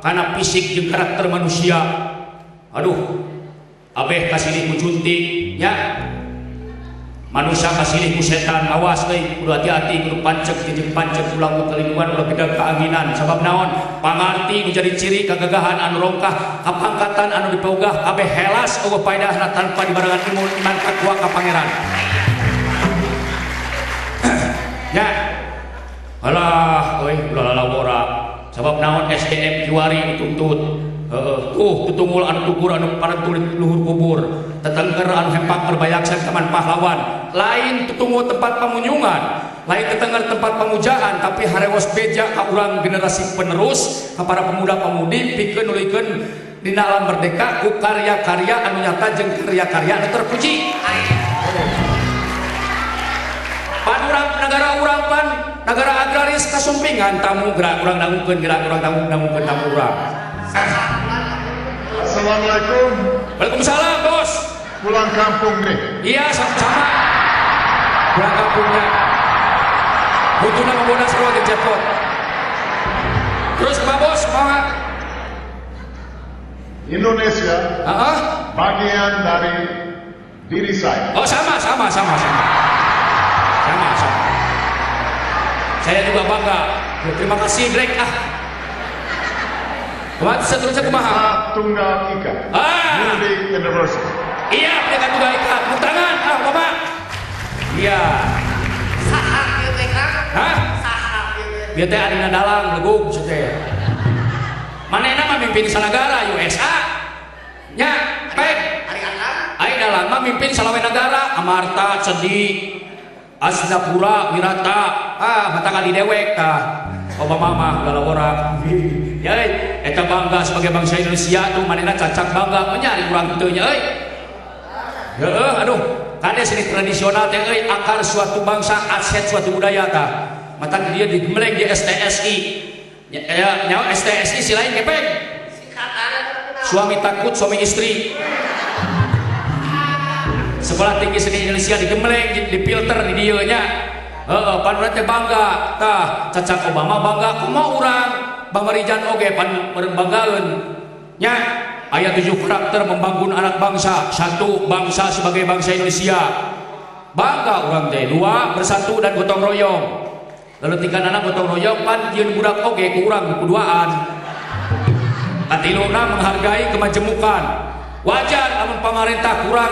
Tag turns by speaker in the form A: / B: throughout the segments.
A: kana fisik jeung karakter manusia. Aduh, abeh kasilih ku junti nya. Manusia kasilih ku setan, awas euy, kudu hati-hati, kudu panceg jeung panceg ulah ku kalindungan ulah gedeg kaanginan. Sabab naon? Pangarti nu jadi ciri kagagahan anu rongkah, kapangkatan anu dipeugah, kabeh helas eueuh paedahna tanpa dibarengan ilmu iman takwa ka pangeran. Ya. Alah euy, ulah lalawora. Sabab naon SDM kiwari dituntut. Tuh tutungul anu tugur anu parantulit luhur kubur, tetengker anu hempak berbayaksan taman pahlawan, lain tutungul tempat pamunyungan, lain tetengker tempat pamujaan, tapi harewos beja ka urang generasi penerus ka para pemuda-pemudi pikeun nuluykeun dina alam merdeka ku karya-karya anu nyata jeung karya-karya anu terpuji. Pan urang negara urang pan negara agraris kasumpingan tamu gerak urang dangukeun gerak urang dangukeun tamu urang.
B: Assalamualaikum.
A: Waalaikumsalam, bos.
B: Pulang kampung nih.
A: Iya, sama-sama. Pulang kampungnya. Butuhna ngomongna sarua jeung cepot. Terus Pak Bos, kumaha?
B: Indonesia.
A: Heeh.
B: Bagian dari diri saya.
A: Oh, sama, sama, sama, sama. Sama, sama. Saya juga bangga. Terima kasih, Greg. Ah. Kumaha seterusnya kumaha?
B: Tunggal Ika.
A: Ah.
B: Unity University.
A: Iya, Bhinneka Tunggal Ika. Tepuk tangan, ah, Bapak. Iya.
C: Saha ieu teh, Kang?
A: Hah?
C: Saha ieu teh?
A: Bieu teh adina dalang legug teh. Manehna mah mimpin sanagara USA. Nya, pek.
C: Ari akang?
A: Ai dalang mah mimpin salawe nagara, Amarta, Cedi, Asnapura, Wirata. Ah, mata kali dewek tah. Obama mah lalawora. Ya euy, eta bangga sebagai bangsa Indonesia tuh manehna cacak bangga menyari urang teu nya euy. Heeh, aduh, kade seni tradisional teh euy akar suatu bangsa, aset suatu budaya tah. Mata dia digembleng di STSI. Ya, nyawa STSI si lain gepeng. Suami takut suami istri. Sekolah Tinggi Seni Indonesia digembleng, dipilter di dieu nya. Heeh, pan urang teh bangga tah, cacak Obama bangga kumaha urang Bang Marijan oge pan banggaeun nya. Aya 7 karakter membangun anak bangsa. 1, bangsa sebagai bangsa Indonesia. Bangga urang teh. 2, bersatu dan gotong royong. Lalu 3 anak gotong royong pan jieun budak oge ku urang kuduaan. Katiluna menghargai kemajemukan. Wajar amun pamarentah kurang,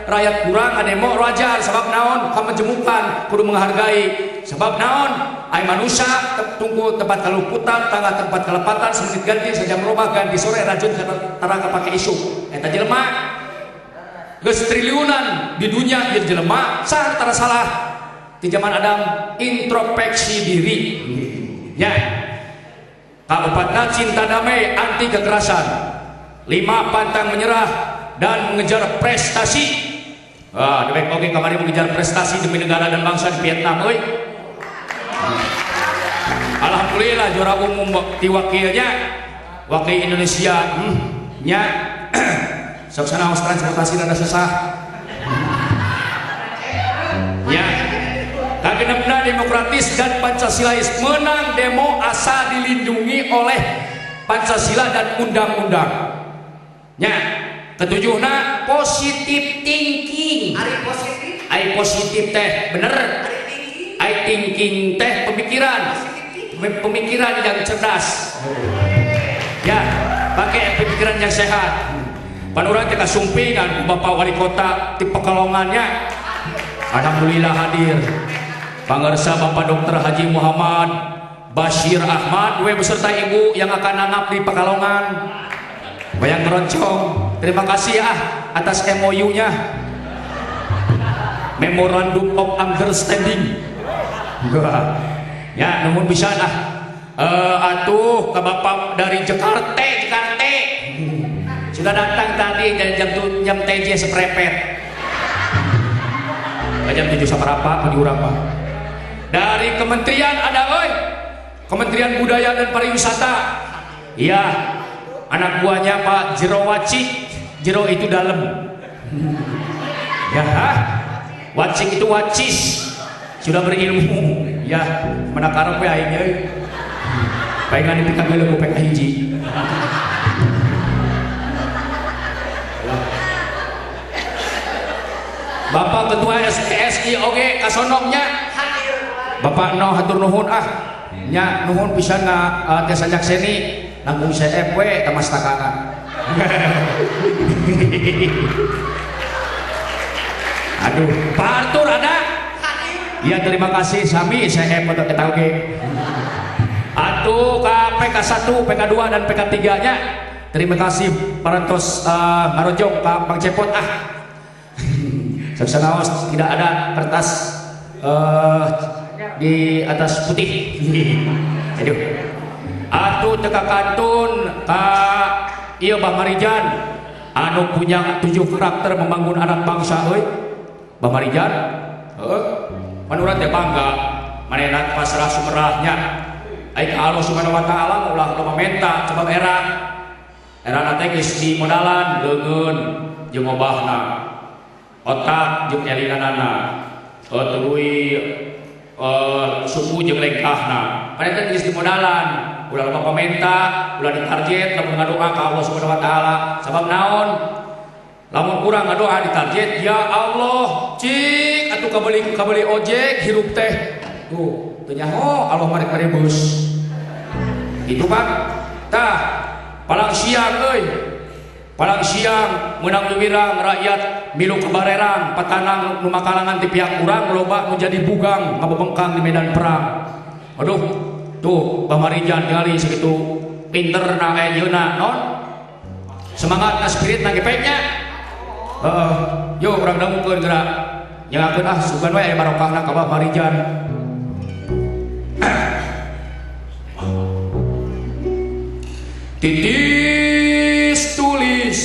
A: rakyat kurang ngademo wajar sabab naon kamajemukan kudu menghargai sebab naon ai manusia tunggu tempat kaluputan tangga tempat kelepatan semenit ganti sejam robah ganti sore rajun taraka pake isuk eta jelema geus triliunan di dunia ieu jelema saha tara salah di zaman Adam introspeksi diri nya. Kaopatna cinta damai anti kekerasan. 5, pantang menyerah dan mengejar prestasi. Ah, dewek oge kamari mengejar prestasi demi negara dan bangsa di Vietnam euy. Alhamdulillah juara umum di wakilnya wakil Indonesia nya. Sok sanaos transportasi rada susah. Ya. Kagenepna demokratis dan Pancasilais, menang demo asa dilindungi oleh Pancasila dan undang-undang. Nya, ketujuhna positif thinking.
C: Ari positif?
A: Ari positif teh bener. Ari thinking teh pemikiran. Pemikiran yang cerdas. Ya, pakai pemikiran yang sehat. Pan urang teh kasumpingan Bapak Wali Kota di Pekalongannya. Alhamdulillah hadir. Pangersa Bapak Dr. Haji Muhammad Bashir Ahmad we beserta ibu yang akan nanggap di Pekalongan. Bayang meroncong. Terima kasih ya atas MOU-nya. Memorandum of Understanding. Ya, nuhun pisan ah. Atuh ke Bapak dari Jakarta, Jakarta. Sudah datang tadi jam TJ seprepet. Jam 7 saperapa di urang mah. Dari kementerian ada euy. Kementerian Budaya dan Pariwisata. Iya. Anak buahnya Pak Jero Wacik. Jero itu dalam. Ya, Wacik itu wacis. Sudah berilmu. Ya, mana karep we aing euy. Paingan dipikageuleuh ku PK hiji. Bapak Ketua SPSI oge kasonongnya.
C: Hadir.
A: Bapak no hatur nuhun ah. Nya nuhun pisan nga tiasa nyakseni nanggung CF we tamastakana. Aduh, Pak Arthur ada?
C: Hadir.
A: Ya terima kasih sami CF untuk kita oge. Atuh ka PK1, PK2 dan PK3 nya. Terima kasih parantos ngarojong ka Bang Cepot ah. Saksanaos tidak ada kertas di atas putih. Aduh. Atuh teka kantun ka ieu Bah Marijan anu punya 7 karakter membangun anak bangsa euy. Bah Marijan, heuh. Manurang teh bangga manehna pasrah sumerahnya. Ai ka Allah Subhanahu wa taala ulah loba menta sebab era erana teh geus dimodalan leungeun jeung obahna. Otak jeung elinanana. Tuluy suku jeung lengkahna. Manehna teh geus dimodalan, ulah loba pamenta, ulah ditarget lamun ngadoa ka Allah Subhanahu wa taala. Sabab naon? Lamun urang ngadoa ditarget, ya Allah, cik atuh kabeli ojek hirup teh. Tuh, teu nyaho Allah mah rek mere beus. Itu Pak. Tah, palang siang euy. Palang siang meunang wirang rakyat milu kebarerang patanang nu makalangan ti pihak urang loba nu jadi bugang ngabebengkang di medan perang. Aduh, tuh Bah Marijan ningali sakitu pinterna ayeuna naon? Semangatna spiritna gepeknya. Heeh, yo urang dangukeun geura. Nyangakeun ah sugan we aya barokahna ka Bah Marijan. Titis tulis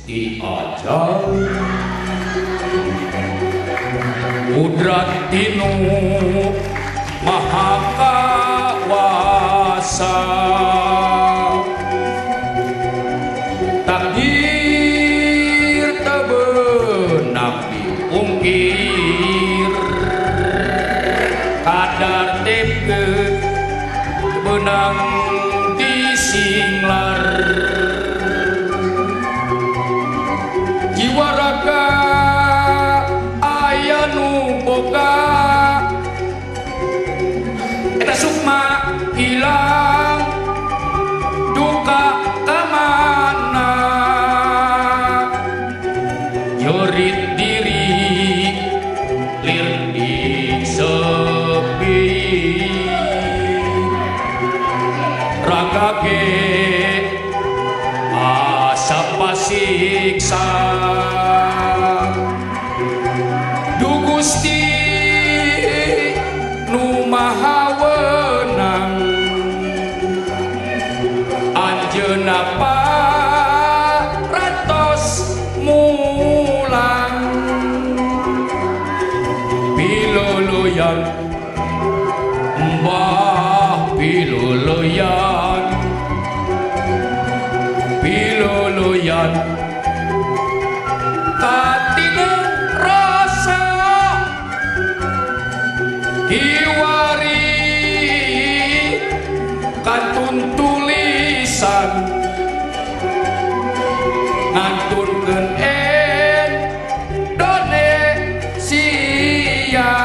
A: diajari kudrat tinu maha kawasa takdir tebenang diungkir kadar tempe benang disinglar jiwa raga aya nu boga eta sukma hilang duka kamana jerit diri lir di sepi raga ge asa pasiksa du Gusti nu maha wenang anjeunna parantos mulang piluluyan mbah piluluyan piluluyan katine rasa kiwari kantun tulisan ngantunkeun Indonesia.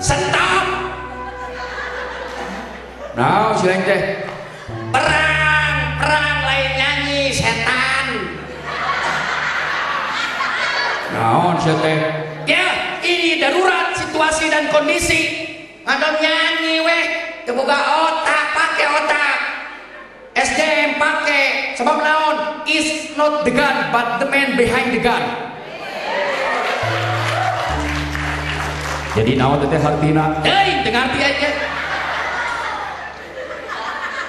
A: Stop. Nah, sileng teh.
C: Perang, perang lain nyanyi setan.
A: Naon sia teh?
C: Ya, ini darurat situasi dan kondisi. Ngadon nyanyi weh, teu boga otak, pake otak. SDM pake, sebab naon? Is not the gun, but the man behind the gun.
A: Jadi naon teh hartina?
C: Teuing teu ngarti aja.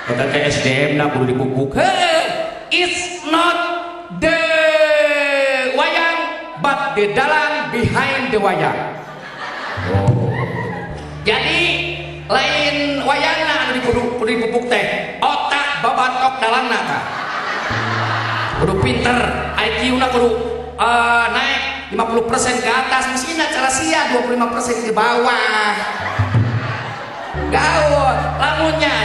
A: Eta teh SDM na kudu dipupuk.
C: Heuh, it's not the wayang, but the dalang behind the wayang.
A: Oh.
C: Jadi lain wayangna anu kudu dipupuk teh, otak babatok dalangna tah. Kudu pinter, IQ-na kudu naik 50% ke atas, mesina cara sia 25% ke bawah. Gaul, lamunnya